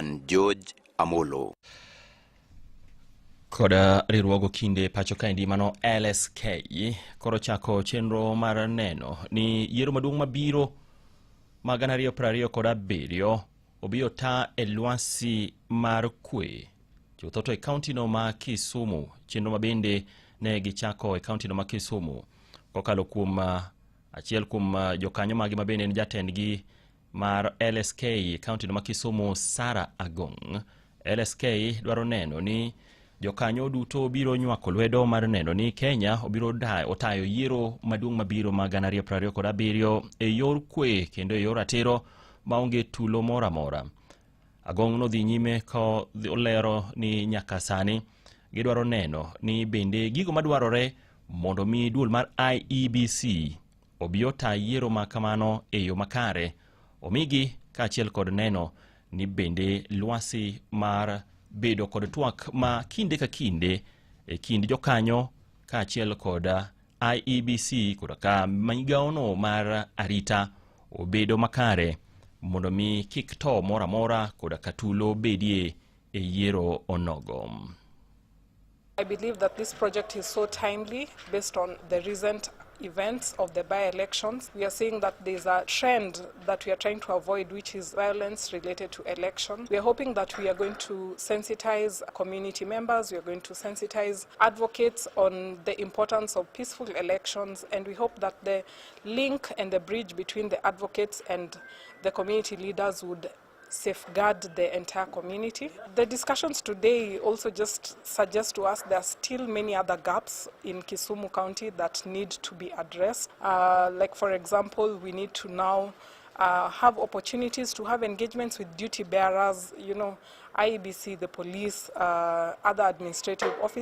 An George Amolo. Kod riwruogo kinde pacho kaendi mano LSK koro chako chenro mar neno ni yiero maduong' mabiro ma 2027 obi ota e lwasi mar kwe chutho to e kauntino ma Kisumu, chenro ma bende ne gichako e kauntino ma Kisumu kokalo kuom achiel kuom jokanyo magi ma bende en jatendgi mar LSK e kauntino ma Kisumu Sarah Agong. LSK dwaro neno ni jokanyo duto biro nywako lwedo mar neno ni Kenya obiro otayo yiero maduong' mabiro mag 2027 e yor kwe kendo e yor ratiro maonge tulo moro amora. Agong nodhi nyime ka olero ni nyaka sani gidwaro neno ni bende gigo madwarore mondo mi duol mar IEBC obi ota yiero ma kamano e yo makare omigi kaachiel kod neno ni bende lwasi mar bedo kod twak ma kinde ka kinde e kind jokanyo kaachiel kod IEBC koda ka migawono mar arita obedo makare mondo mi kik to moro amora koda ka tulo bedie e yiero onogo. I believe that this project is so timely based on the recent events of the by-elections. We are seeing that there's a trend that we are trying to avoid, which is violence related to election. We are hoping that we are going to sensitize community members, we are going to sensitize advocates on the importance of peaceful elections, and we hope that the link and the bridge between the advocates and the community leaders would safeguard the entire community. The discussions today also just suggest to us there are still many other gaps in Kisumu County that need to be addressed. Like, for example, we need to now have opportunities to have engagements with duty bearers, IEBC, the police, other administrative officers.